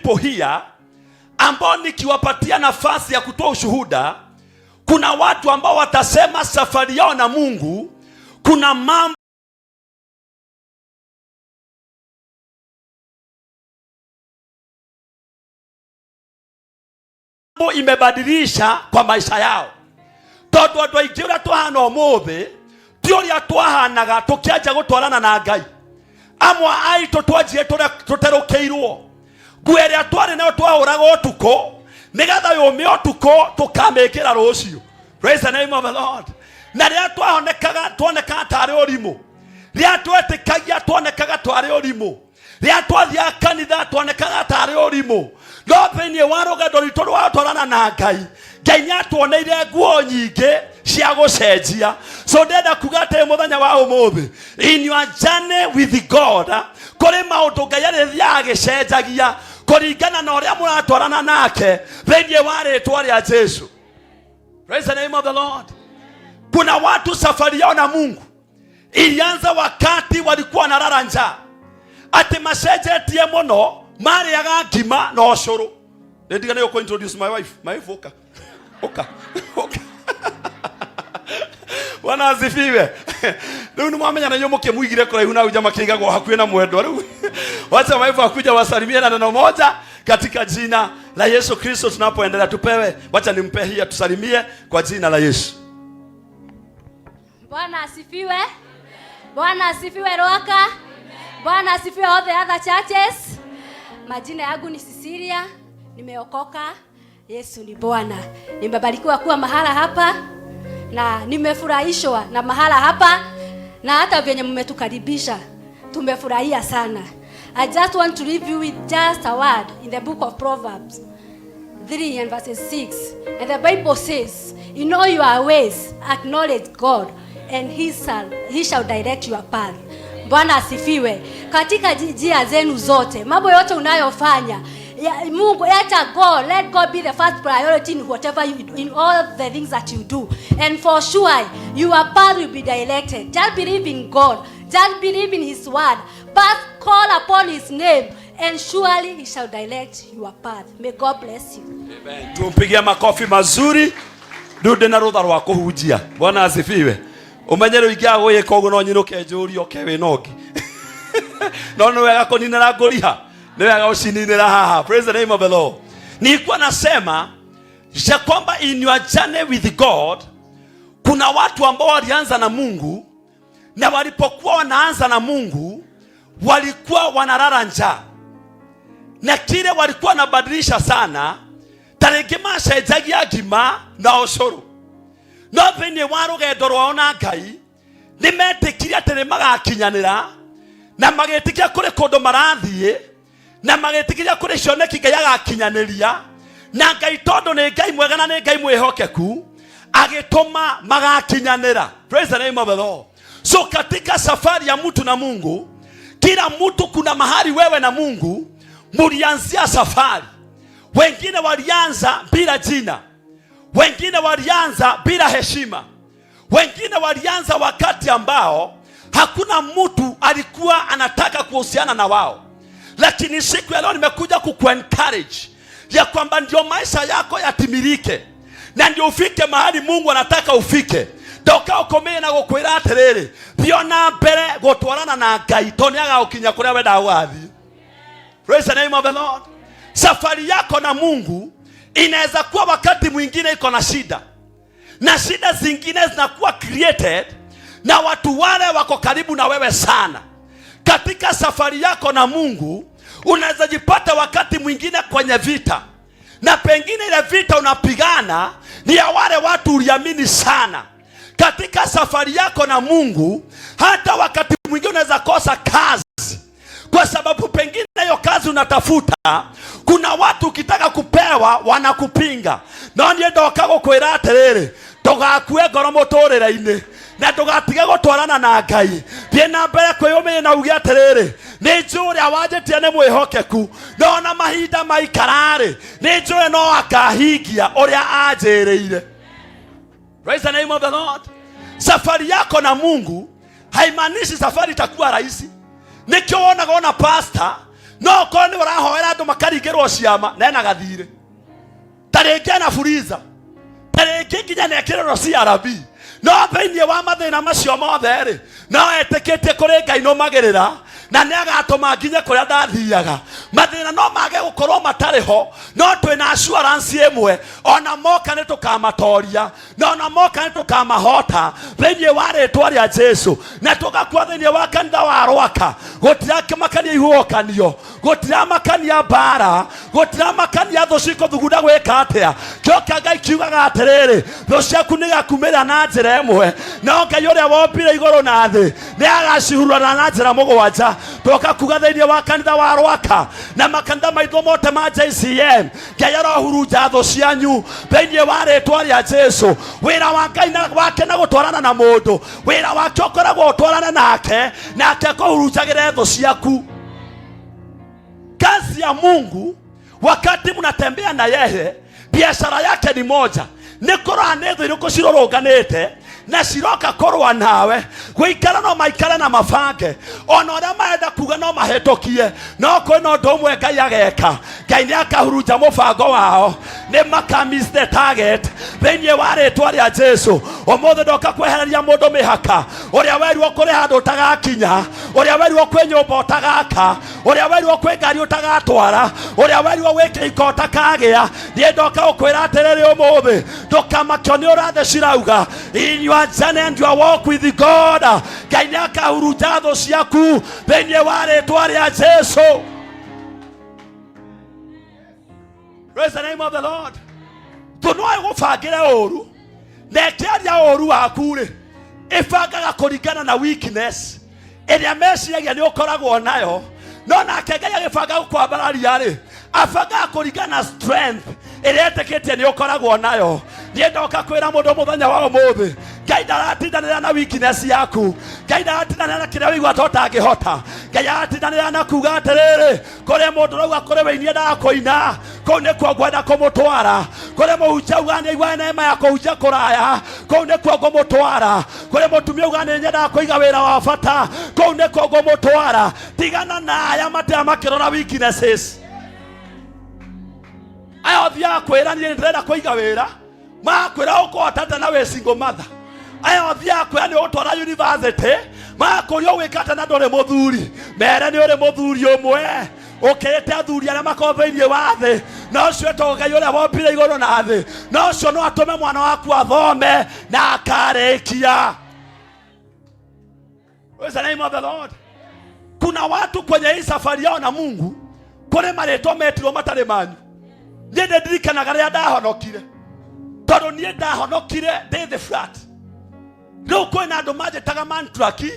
people here ambao nikiwapatia nafasi ya kutoa ushuhuda, kuna watu ambao watasema safari yao na Mungu kuna mambo imebadilisha kwa maisha yao. Tondu andu aingĩ ũrĩa twahana ũmũthĩ ti ũrĩa twahanaga tũkĩanjia gũtwarana na Ngai. Amwe aitũ twanjire tũterũkĩirwo nguo ĩrĩa twarĩ nayo, twahũraga ũtukũ nĩgetha yũme ũtukũ tũkamĩkĩra rũciũ. Praise the name of the Lord. Na rĩrĩa twahonekaga, tuonekaga tarĩ ũrimũ. Rĩrĩa twetĩkagia, tuonekaga twarĩ ũrimũ. Rĩrĩa twathiaga kanitha, tuonekaga tarĩ ũrimũ. No thĩinĩ wa rũgendo rwitũ rwa gũtwarana na Ngai, Ngai nĩ atuoneire nguo nyingĩ cia gũcenjia. So ndĩrenda kuga atĩ mũthenya wa ũmũthĩ, in your journey with God, kũrĩ maũndũ Ngai arĩthiaga agĩcenjagia kũringana na ũrĩa mũratwarana nake thĩinĩ wa rĩtwa rĩa Jesu. Praise the name of the Lord. Kuna watu safari yao na Mungu ilianza wakati walikuwa wanalala njaa, atĩ macenjetie mũno, marĩaga ngima na ũcũrũ. Nĩndiganĩirwo kũ introduce my wife. My wife, ũka, ũka, ũka. Bwana asifiwe. Rĩu nĩmwamenya na inyuĩ mũkĩmũigire kũraihu na uja makĩigagwo hakuhĩ na mwendwa. Rĩu wacha wife akuja wasalimie na neno moja katika jina la Yesu Kristo. Tunapoendelea tupewe, wacha nimpe hii atusalimie kwa jina la Yesu. Bwana asifiwe. Bwana asifiwe, Rwaka. Bwana asifiwe, all the other churches. Majina yangu ni Cecilia, nimeokoka. Yesu ni Bwana. Nimebarikiwa kuwa mahala hapa na nimefurahishwa na mahala hapa na hata vyenye mmetukaribisha, tumefurahia sana. I just want to leave you with just a word in the book of Proverbs 3 and verses 6. And the Bible says, "In all your ways acknowledge God and he shall direct your path." Bwana asifiwe. Katika njia zenu zote, mambo yote unayofanya, ya, Mungu, acha God, let God be the first priority in whatever you in all the things that you do. And for sure, your path will be directed. Just believe in God. Just believe in his word. But call upon his name and surely he shall direct your path. May God bless you. Amen. Tumpigie makofi mazuri. Rĩu ndĩ na rũtha rwa kũhunjia. Bwana asifiwe. Ũmenye rĩu ingĩaga gwĩka ũguo no nyinũke njũrio ke wĩna ũngĩ. No nĩ wega kũninĩra ngũriha, nĩ wega ũcininĩra haha. Praise the name of the Lord. Nilikuwa nasema ya kwamba in your journey with God kuna watu ambao walianza na Mungu, na walipokuwa wanaanza na Mungu walikuwa wanalala njaa, na kile walikuwa wanabadilisha sana, ta rĩngĩ macenjagia ngima na ũcũrũ. No thĩinĩ wa rũgendo rwao na Ngai nĩ metĩkirie atĩ nĩ magakinyanĩra, na magĩtĩkia kũrĩ kũndũ marathiĩ, na magĩtĩkiria kũrĩ cioneki Ngai agakinyanĩria. Na Ngai, tondũ nĩ Ngai mwega na nĩ Ngai mwĩhokeku, agĩtũma magakinyanĩra. Praise the name of the Lord. So katika safari ya mtu na Mungu, kila mtu kuna mahali wewe na Mungu mulianzia safari. Wengine walianza bila jina, wengine walianza bila heshima, wengine walianza wakati ambao hakuna mtu alikuwa anataka kuhusiana na wao. Lakini siku ya leo nimekuja kukuencourage ya kwamba ndio maisha yako yatimilike na ndio ufike mahali Mungu anataka ufike, ndoka ũkũmĩe na gũkwĩra atĩrĩrĩ, thiĩ na mbere gũtwarana na Ngai tondũ nĩ agagũkinya kũrĩa wendaga gũgathiĩ. Praise the name of the Lord. Safari yako na Mungu inaweza kuwa wakati mwingine iko na shida, na shida zingine zinakuwa created na watu wale wako karibu na wewe sana. Katika safari yako na Mungu unaweza jipata wakati mwingine kwenye vita, na pengine ile vita unapigana ni ya wale watu uliamini sana. Katika safari yako na Mungu, hata wakati mwingine unaweza kosa kazi kwa sababu pengine hiyo kazi unatafuta, kuna watu ukitaka kupewa wanakupinga. No niĩ ndoka gũkwĩra atĩrĩrĩ, ndũgakue ngoro mũtũrĩre-inĩ na ndũgatige gũtwarana na Ngai. Thiĩ na mbere kwĩyũmĩrĩria na uge atĩrĩrĩ, nĩ njũĩ ũrĩa wanjĩtie nĩ mwĩhokeku, no na mahinda maikararĩ, nĩ njũĩ no akahingia ũrĩa anjĩrĩire. Praise the name of the Lord. Safari yako na Mungu haimaanishi safari itakuwa rahisi. Nikio wonaga ona pastor No korwo nĩ ũrahoera andũ makaringĩrwo ciama na ena gathirĩ, ta rĩngĩ ena furiza, ta rĩngĩ nginya nekĩrĩrwo CRB, no thĩinĩ wa mathĩna macio mothe rĩ, no etĩkĩtie kũrĩ Ngai nũmagĩrĩra na nĩ agatũma nginye kũrĩa ndathiaga. Mathĩna no mage gũkorwo matarĩ ho, no twĩna assurance ĩmwe, ona moka nĩ tũkamatoria, na ona moka nĩ tũkamahota thĩinĩ wa rĩtwa rĩa Jesu. Na tũgakua thĩinĩ wa kanitha wa Rwaka, gũtiramakania ihuhũkanio, gũtiramakania mbara, gũtiramakania thũ cikũthugunda gwĩka atĩa. Kĩo kĩa Ngai kiugaga atĩrĩrĩ, thũ ciaku nĩ igakumĩra na njĩra ĩmwe, no Ngai ũrĩa wombire igũrũ na thĩ nĩ agacihurana na njĩra mũgwanja. Twoka kuga thĩinĩ wa kanitha wa Rwaka na makanitha maitũ mothe ma JCM, Ngai arohurunja thũ cianyu thĩinĩ wa rĩtwa rĩa Jesu. Wĩra wa Ngai wake na gũtwarana na mũndũ, wĩra wake ũkoragwo ũtwarane nake, nake akũhurunjagĩre thũ ciaku. Kazi ya Mungu wakati mnatembea na yeye, biashara yake ni moja, nĩ kũrora nĩ thũ irĩkũ cirũrũnganĩte na ciroka kũrũa nawe. Gũikara no maikare na mabange ona ũrĩa marenda kuga no mahĩtũkie, no kwĩna ũndũ ũmwe Ngai ageka. Ngai nĩ akahurunja mũbango wao, nĩ maka miss the target thĩinĩ wa rĩtwa rĩa Jesu. Ũmũthĩ ndoka kwehereria mũndũ mĩhaka, ũrĩa werirwo kũrĩ handũ ũtagakinya, ũrĩa werirwo kwĩ nyũmba ũtagaka, ũrĩa werirwo kwĩ ngari ũtagatwara, ũrĩa werirwo gwĩ kĩhiko ũtakagĩa. Niĩ ndoka gũkwĩra atĩrĩrĩ, ũmũthĩ ndũkamakio nĩ ũrĩa thĩ cirauga. In your journey and your walk with God, Ngai nĩ akahurunja thũ ciaku thĩinĩ wa rĩtwa rĩa Jesu. Praise the name of the Lord. Thũ no ĩgũbangĩre ũru na ĩkĩaria ũru waku rĩ, ĩbangaga kũringana na weakness ĩrĩa meciragia nĩ ũkoragwo nayo, no nake Ngai agĩbanga gũkwambararia rĩ, abangaga kũringana na strength ĩrĩa etĩkĩtie nĩ ũkoragwo nayo. Niĩ ndoka kwĩra mũndũ mũthenya wa ũmũthĩ, Ngai ndaratindanĩra na weakness yaku, Ngai ndaratindanĩra na kĩrĩa wĩigua ta ũtangĩhota. Ngai aratindanĩra na kuga atĩrĩrĩ, kũrĩ mũndũ ũrauga kũrĩ wĩinie ndakũina, kũu nĩkuo ngwenda kũmũtwara. Kũrĩ mũhunjia auga nĩ aiguaga neema ya kũhunjia kũraya, kũu nĩkuo ngũmũtwara. Kũrĩ mũtumia auga nĩ nyendaga kũiga wĩra wa bata, kũu nĩkuo ngũmũtwara. Tigana na aya matea makĩrora weaknesses. Aya ũthiaga kwĩra niĩ ndĩrenda kũiga wĩra, makwĩra ũkũhota atĩa na wĩ single mother. Aya ũthiaga kwĩra nĩ ũgũtwara university, makũria ũgwĩka atĩa na ndũrĩ mũthuri. Mere nĩ ũrĩ mũthuri ũmwe ũkĩrĩte athuri arĩa makoragwo thĩinĩ wa thĩ, na ũcio wĩtagwo Ngai ũrĩa wombire igũrũ na thĩ, na ũcio no atũme mwana waku athome na akarĩkia. Praise the name of the Lord. Kuna watu kwenye hii safari yao na Mungu, kũrĩ marĩtwa metirwo matarĩ manyu. Niĩ ndĩndirikanaga rĩrĩa ndahonokire, tondũ niĩ ndahonokire ndĩ the flat. Rĩu kwĩna andũ manjĩtaga man turaki,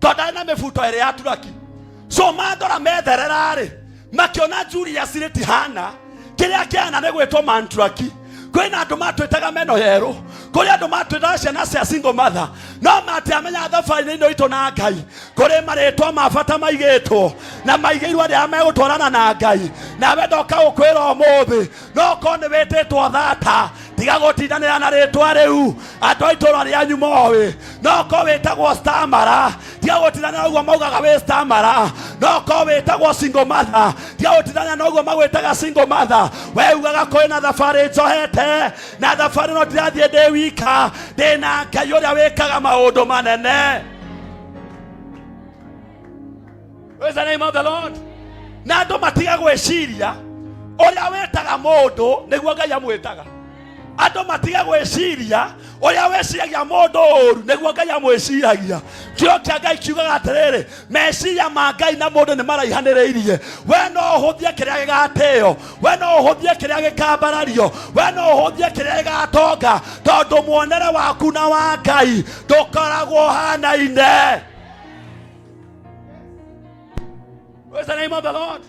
tondũ ndarĩ na mĩbuto ĩrĩ ya turaki. So mandora metherera-rĩ, makĩona Julius rĩtihana kĩrĩa kĩhana nĩ gwĩtwo man turaki. Kwĩna andũ matwĩtaga meno yerũ, kũrĩ andũ matwĩtaga ciana cia single mother, no matiamenya thabarĩ-inĩ ĩno itũ na Ngai kũrĩ marĩtwa ma bata maigĩtwo na maigĩirwo arĩa megũtwarana na Ngai. Nawe ndoka gũkwĩra ũmũthĩ, no korwo nĩ wĩtĩtwo thata, tiga gũtindanĩra na rĩtwa rĩu, andũ a itũũra rĩanyu moĩ. No korwo wĩtagwo stamara, tiga gũtindanĩra ũguo maugaga wĩ stamara. No korwo wĩtagwo single mother, tiga gũtindanĩra na ũguo magwĩtaga single mother. We ugaga kwĩ na thabarĩ njohete, na thabarĩ no ndirathiĩ ndĩ wika, ndĩ na Ngai ũrĩa wĩkaga maũndũ manene. Praise the name of the Lord. Na andũ matiga gwĩciria ũrĩa wĩtaga mũndũ nĩguo Ngai amwĩtaga. Andũ matiga gwĩciria ũrĩa wĩciragia mũndũ ũru nĩguo Ngai amwĩciragia. Kĩo kĩa Ngai kiugaga atĩrĩrĩ, meciria ma Ngai na mũndũ nĩ maraihanĩrĩirie. We no ũhũthie kĩrĩa gĩgatĩo, we no ũhũthie kĩrĩa gĩkambarario, we no ũhũthie kĩrĩa gĩgatonga, tondũ muonere waku na wa Ngai ndũkoragwo ũhanaine. Praise the name of the Lord.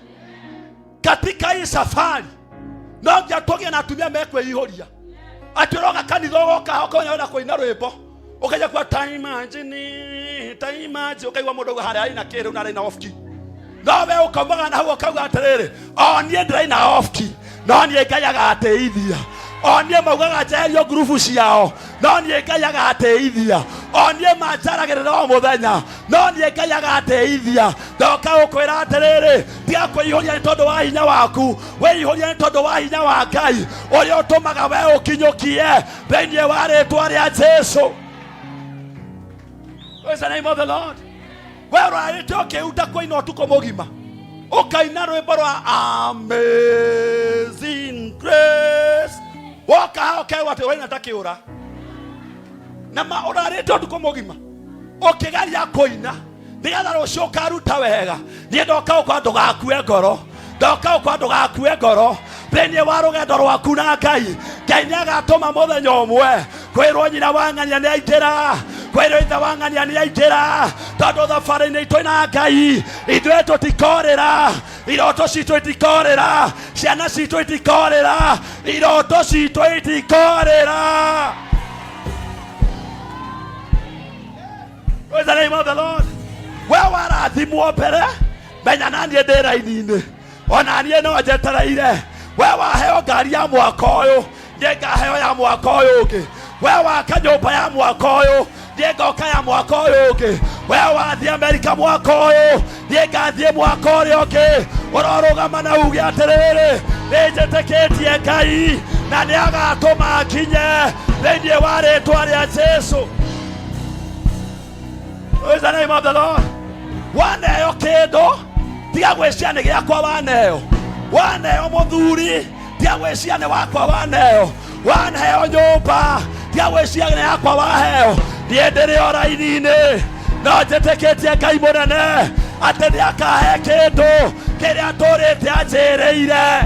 Katika hii safari no nginya tũgĩe na atumia mekwĩihũria atĩ ũroka kanitha ũgoka ũkonya wenda kũina rwĩmbo ũkaigua kwa taimajini taimaji, ũkaigua mũndũ auga harĩa aina kĩrĩu na araina off key, no we ũkaumaga na hau ũkauga atĩrĩrĩ, o niĩ ndĩraina off key, no niĩ Ngai agatĩithia. O niĩ maugaga njeherio ngurubu ciao, no niĩ Ngai agateithia. O niĩ manjaragĩrĩra o mũthenya, no niĩ Ngai agateithia. Ndoka gũkwĩra atĩrĩrĩ, tiga kwĩihũria nĩ tondũ wa hinya waku, wĩihũrie nĩ tondũ wa hinya wa Ngai ũrĩa ũtũmaga we ũkinyũkie thĩinĩ wa rĩtwa rĩa Jesu. Praise the name of the Lord. We ũrarĩte ũkĩhuta kũina ũtukũ mũgima, ũkaina rwĩmbo rwa Amazing Grace, woka haha ũkerwo atĩ ũraina ta kĩũra, na ma ũrarĩte ũtukũ mũgima ũkĩgeria kũina nĩgetha rũciũ ũkaruta wega. Niĩ ndoka gũkwa ndũgakue ngoro, ndoka gũkwa ndũgakue ngoro thĩinĩ wa rũgendo rwaku na Ngai. Ngai nĩ agatũma mũthenya ũmwe kwĩrwo nyina wa ng'ania nĩ aingĩra, kwĩrwo ithe wa ng'ania nĩ aingĩra, tondũ thabarĩ-inĩ itũ na Ngai ithuĩ tũtikorĩra, iroto citũ itikorĩra, ciana citũ itikorĩra, iroto citũ itikorĩra. Praise the name of the Lord. We warathimwo mbere, menya na niĩ ndĩ raini-inĩ, ona niĩ no njetereire. We waheo ngari ya mwaka ũyũ, niĩ ngaheo ya mwaka ũyũ ũngĩ. We waka nyũmba ya mwaka ũyũ, niĩ ngoka ya mwaka ũyũ ũngĩ. We wathiĩ Amerika mwaka ũyũ, niĩ ngathiĩ mwaka ũrĩa ũngĩ. Ũrorũgama na uge atĩrĩrĩ, nĩ njĩtĩkĩtie Ngai na nĩ agatũma nginye thĩinĩ wa rĩtwa rĩa Jesu. Praise the name of the Lord. Waneo kĩndũ, tiga gwĩcia nĩ gĩakwa waneo. Waneo mũthuri, tiga gwĩcia nĩ wakwa waneo. Waneo nyũmba, tiga gwĩcia nĩ yakwa waheo. Niĩ ndĩrĩ o raini-inĩ, no njĩtĩkĩtie Ngai mũnene atĩ nĩ akahe kĩndũ kĩrĩa tũrĩte anjĩrĩire.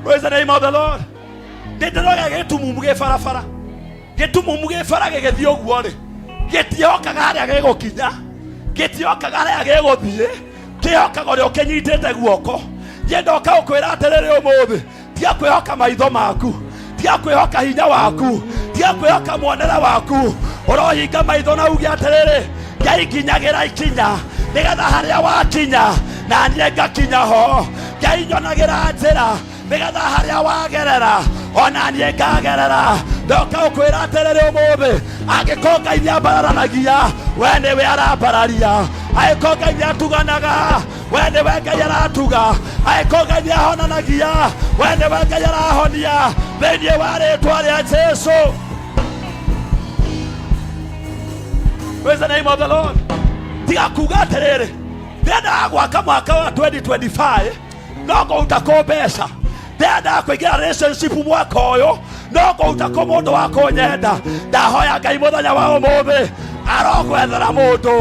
Praise the name of the Lord. Nĩ ndĩroya gĩtumumu gĩ barabara, gĩtumumu gĩ bara gĩgĩthiĩ ũguo rĩ, gĩtihokaga harĩa gĩgũkinya, gĩtihokaga harĩa gĩgũthiĩ, kĩhokaga ũrĩa ũkĩnyitĩte guoko. Niĩ ndoka gũkwĩra atĩrĩrĩ ũmũthĩ, tiga kwĩhoka maitho maku, tiga kwĩhoka hinya waku, tiga kwĩhoka muonere waku. Ũrohinga maitho na uge atĩrĩrĩ, Ngai nginyagĩra ikinya nĩgetha harĩa wakinya na niĩ ngakinya ho. Ngai nyonagĩra njĩra nĩgetha harĩa wagerera ona niĩ ngagerera. Ndoka gũkwĩra atĩrĩrĩ ũmũthĩ, angĩkorwo Ngai nĩ ambararanagia, we nĩwe arambararia. Angĩkorwo Ngai nĩ atuganaga, we nĩwe Ngai aratuga. Angĩkorwo Ngai nĩ ahonanagia, we nĩwe Ngai arahonia thĩinĩ wa rĩtwa rĩa Jesu. Praise the name of the Lord. Tiga kuga atĩrĩrĩ, ndĩrendaga gwaka mwaka wa 2025 no ngũruta kũ mbeca, ndĩrendaga kũingĩra relationship mwaka ũyũ no ngũruta kũ mũndũ wa kũnyenda. Ndahoya Ngai mũthenya wa ũmũthĩ arogwethera mũndũ,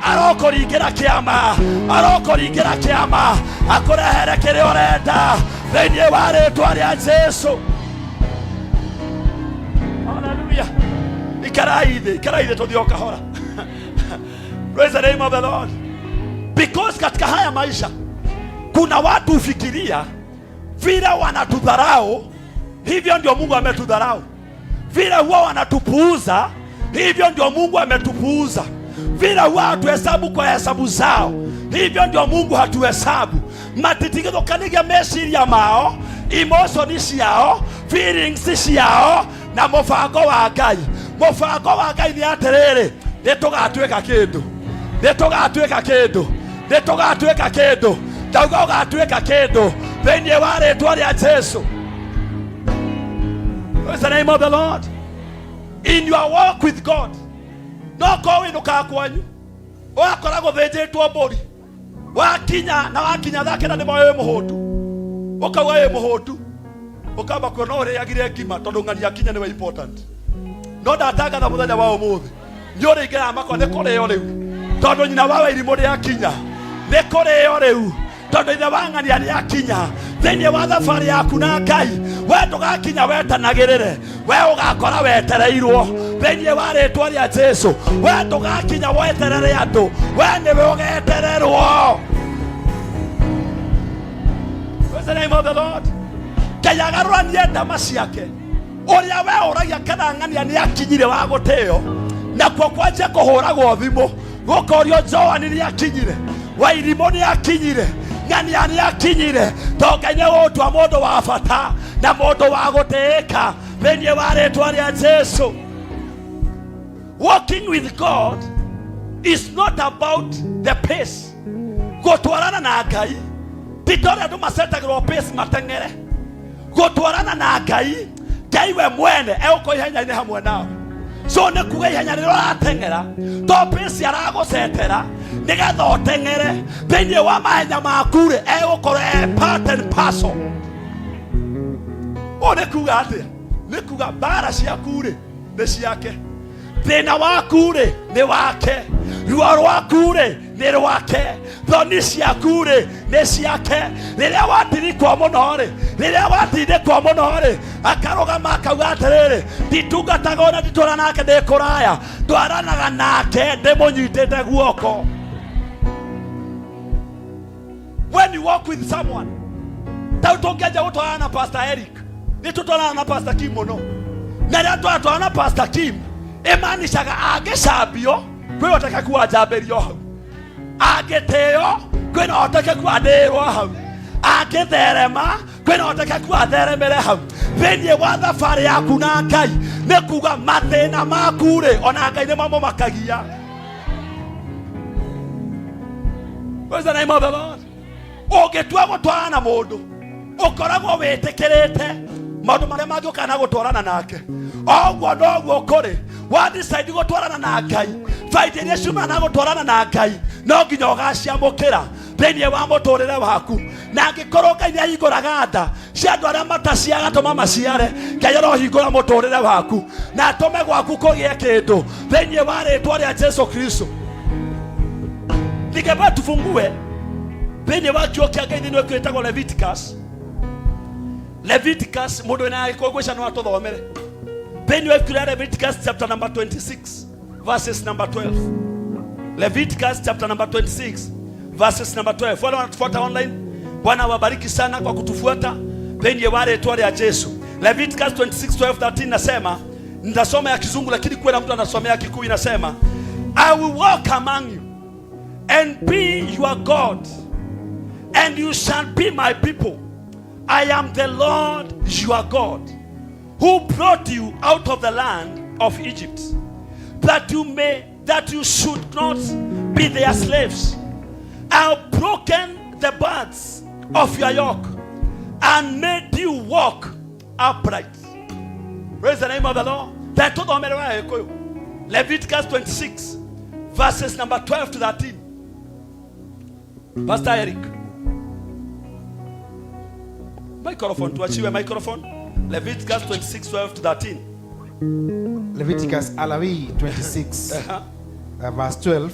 arokũringĩra kĩama, arokũringĩra kĩama, akũrehere kĩrĩa ũrenda thĩinĩ wa rĩtwa rĩa Jesu. Hallelujah. Ikarai thĩ, ikarai thĩ tũthiĩ o kahora. Praise the name of the Lord. Because katika haya maisha kuna watu hufikiria vile wanatudharau hivyo ndio Mungu ametudharau, vile huwa wanatupuuza hivyo ndio Mungu ametupuuza, vile huwa hatuhesabu kwa hesabu zao hivyo ndio Mungu hatuhesabu. Matitigithũkanagia meciria mao, emotion ciao, feelings ciao na mũbango wa Ngai. Mũbango wa Ngai nĩ atĩrĩrĩ, nĩ tũgatuĩka kĩndũ, nĩ tũgatuĩka kĩndũ, nĩ tũgatuĩka kĩndũ. Ndauga ũgatuĩka kĩndũ thĩinĩ wa rĩtwa rĩa Jesu. Praise the name of the Lord. In your walk with God, no korwo wĩnũkaga kwanyu ũgakora gũthĩnjĩtwo mbũri, wakinya na wakinya thaa kenda nĩ moĩ wĩ mũhũtu, ũkauga wĩ mũhũtu, ũkamba kuona ũrĩagire ngima tondũ ng'ania akinya nĩwe important. No ndatangatha mũthenya wa ũmũthĩ nĩ ũrĩingĩraga makwa nĩ kũrĩo rĩu, tondũ nyina wa wairimũ nĩ akinya, nĩ kũrĩo rĩu tondũ ithe wa ng'ania nĩ akinya. Thĩinĩ wa thabarĩ yaku na Ngai, we ndũgakinya wetanagĩrĩre, we ũgakora wetereirwo thĩinĩ wa rĩtwa rĩa Jesu. We ndũgakinya weterere andũ, we nĩwe ũgetererwo. Praise the name of the Lord. Ngai agarũranie ndama ciake ũrĩa we ũragia kana ng'ania nĩ akinyire wa gũtĩo, nakuo kwanjia kũhũragwo thimũ gũkorio Joani nĩ akinyire, Wairimũ nĩ akinyire. Ng'ania nĩ akinyire to Ngai nĩ gũtua mũndũ wa bata na mũndũ wa gũtĩĩka thĩinĩ wa rĩtwa rĩa Jesu. Walking with God is not about the pace. Gũtwarana na Ngai ti ta ũrĩa andũ macetagĩrwo pace mateng'ere. Gũtwarana na Ngai, Ngai we mwene egũkorwo ihenya-inĩ hamwe nawe. So nĩ kuga ihenya rĩrĩa ũrateng'era to pace aragũcetera nĩgetha ũteng'ere thĩinĩ wa mahenya maku rĩ, egũkorwo e part and parcel. Ũũ nĩ kuga atĩa? Nĩ kuga mbara ciaku rĩ nĩ ciake, thĩna waku rĩ nĩ wake, ruo rwaku rĩ nĩ rwake, thoni ciaku rĩ nĩ ciake. Rĩrĩa watirikwo mũno rĩ, rĩrĩa watindĩkwo mũno rĩ, akarũgama akauga atĩrĩrĩ, nditungataga ona nditwara nake ndĩ kũraya, ndwaranaga nake ndĩmũnyitĩte guoko. When you walk with someone, tau tũngĩanjia gũtwarana na Pastor Eric, nĩ tũtwarana na Pastor Kim mũno, na rĩrĩa tũratwarana na Pastor Kim ĩmanicaga angĩcambio kwĩ ũhotekeku wa njambĩrio hau, angĩtĩo kwĩna ũhotekeku andĩĩrwo hau, angĩtherema kwĩna ũhotekeku atheremere hau. Thĩinĩ wa thabarĩ yaku na Ngai nĩ kuga mathĩna maku rĩ, ona Ngai nĩ mamũmakagia. Praise the name of the Lord. Ũngĩtua gũtwarana na mũndũ ũkoragwo wĩtĩkĩrĩte maũndũ marĩa mangĩũka na gũtwarana nake. Oguo noguo kũrĩ wa decide gũtwarana na Ngai, baita iria ciumana na gũtwarana na Ngai no nginya ũgaciamũkĩra thĩinĩ wa mũtũrĩre waku. Na angĩkorwo Ngai nĩ ahingũraga nda cia andũ arĩa mataciara atũma maciare, Ngai arohingũra mũtũrĩre waku na atũme gwaku kũgĩe kĩndũ thĩinĩ wa rĩtwa rĩa Jesu Kristo. Ningependa tufungue thĩinĩ wa kiugo kĩa Ngai thĩinĩ wa kĩtagwo Leviticus. Leviticus, mũndũ wĩna gĩkũyũ ngwĩcia no atũthomere thĩinĩ wa ibuku rĩa Leviticus chapter number 26 verses number 12. Leviticus chapter number 26 verses number 12. Wale wanatufuata online, Bwana wabariki sana kwa kutufuata thĩinĩ wa rĩtwa rĩa Jesu. Leviticus 26 12 13 nasema, nitasoma ya Kizungu lakini kuwe na mtu anasomea Kikuyu. Inasema, I will walk among you and be your God, and you shall be my people. I am the Lord your God, who brought you out of the land of Egypt, that you should not be their slaves. I have broken the bands of your yoke and made you walk upright. Praise the name of the Lord. Then tuthomere wa Gĩkũyũ. Leviticus 26 verses number 12 to 13. Pastor Eric. Microphone, tuachiwe microphone. Leviticus 26 12 to 13. Leviticus Alawi 26 verse 12.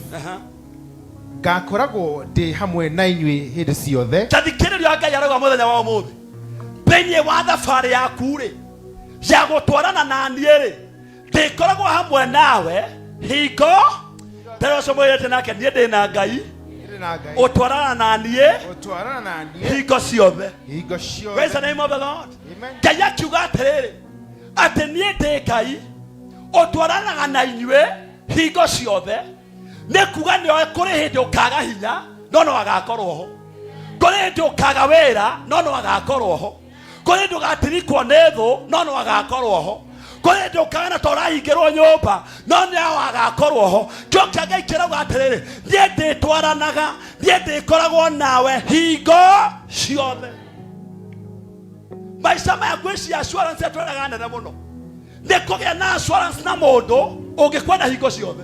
Ngakoragwo ndĩ hamwe na inyuĩ hĩndĩ ciothe. Ta thikĩrĩria, Ngai arauga mũthenya wa ũmũthĩ thĩinĩ wa thabarĩ yaku rĩ ya gũtwarana na niĩ rĩ, ndĩkoragwo hamwe nawe hingo tera ũcio mwĩrĩte nake, niĩ ndĩ na Ngai Ndĩ na Ngai ũtwarana na niĩ ũtwarana na niĩ hingo ciothe. Hingo Praise the ciothe. Name of the Lord. Amen. Ngai akiuga atĩrĩrĩ, atĩ niĩ ndĩ Ngai ũtwaranaga na inyuĩ hingo ciothe. Nĩ kuga nĩoĩ kũrĩ hĩndĩ ũkaga hinya no no agakorwo ho, kũrĩ hĩndĩ ũkaga wĩra no no agakorwo ho, kũrĩ hĩndĩ ũgatirikwo nĩ thũ no no agakorwo ho, kũrĩ hĩndĩ ũkagana ta ũrahingĩrwo nyũmba no nĩ agakorwo ho. Kĩo kĩa Ngai kĩrauga atĩrĩrĩ, niĩ ndĩtwaranaga, niĩ ndĩkoragwo nawe hingo ciothe. Maica maya gwĩcia assurance ĩtwĩraga nene mũno nĩ kũgĩa na assurance na mũndũ ũngĩkwenda hingo ciothe,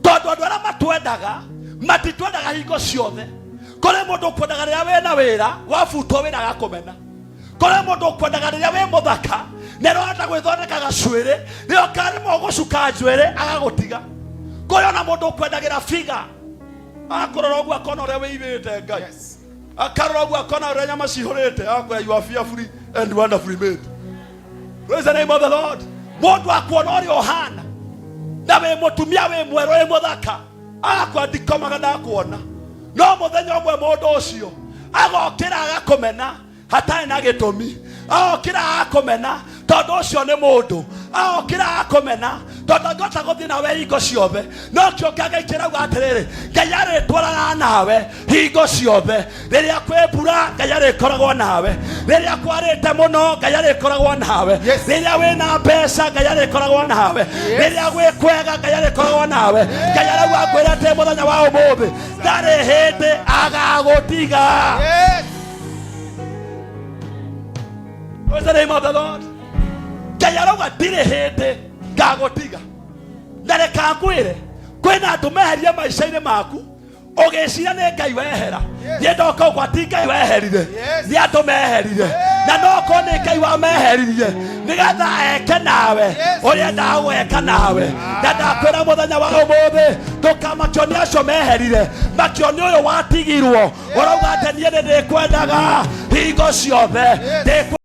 tondũ andũ arĩa matwendaga matitwendaga hingo ciothe. Kũrĩ mũndũ ũkwendaga rĩrĩa wĩna wĩra, wabutwo wĩra agakũmena. Kũrĩ mũndũ ũkwendaga rĩrĩa wĩ mũthaka na ũrahota gwĩthondeka gacuĩrĩ, rĩrĩa ũkaremwo gũcuka njuĩrĩ agagũtiga. Kũrĩ ona mũndũ ũkwendagĩra figa, akũrora ũguo akona ũrĩa wĩivĩte Ngai. Akarora ũguo akona ũrĩa nyama cihũrĩte, akwĩra, "You are fearfully and wonderfully made." Praise the name of the Lord. Mũndũ akuona ũrĩa ũhana na wĩ mũtumia wĩ mwerũ wĩ mũthaka, agakwa ndikomaga ndakuona. No mũthenya ũmwe mũndũ ũcio agokĩra agakũmena hatarĩ na gĩtũmi. Agokĩra agakũmena tondũ ũcio nĩ mũndũ. Agokĩra agakũmena Tondũ angĩhota gũthiĩ nawe hingo ciothe, no kĩo Ngai kĩrauga atĩrĩrĩ, Ngai arĩtwaranaga nawe hingo ciothe. Rĩrĩa kwĩ mbura, Ngai arĩkoragwo nawe. Rĩrĩa kwarĩte mũno, Ngai arĩkoragwo nawe. Rĩrĩa wĩna mbeca, Ngai arĩkoragwo nawe. Rĩrĩa gwĩ kwega, Ngai arĩkoragwo nawe. Ngai arauga ngwĩre atĩ mũthenya wa ũmũthĩ ndarĩ hĩndĩ agagũtiga. Praise the name of the Lord. Ngai arauga ndirĩ hĩndĩ ngagũtiga. Na reka ngwĩre, kwĩna andũ meherie maica-inĩ maku ũgĩciria nĩ Ngai wehera. Niĩ ndoka ũguo ti Ngai weherire, nĩ andũ meherire. Na no korwo nĩ Ngai wameheririe nĩgetha eke nawe ũrĩa endaga gweka nawe. Na ndakwĩra mũthenya wa ũmũthĩ, ndũkamakio nĩ acio meherire, makio nĩ ũyũ watigirwo. Ũrauga atĩ niĩ nĩ ndĩkwendaga hingo ciothe. Ndĩkwendaga.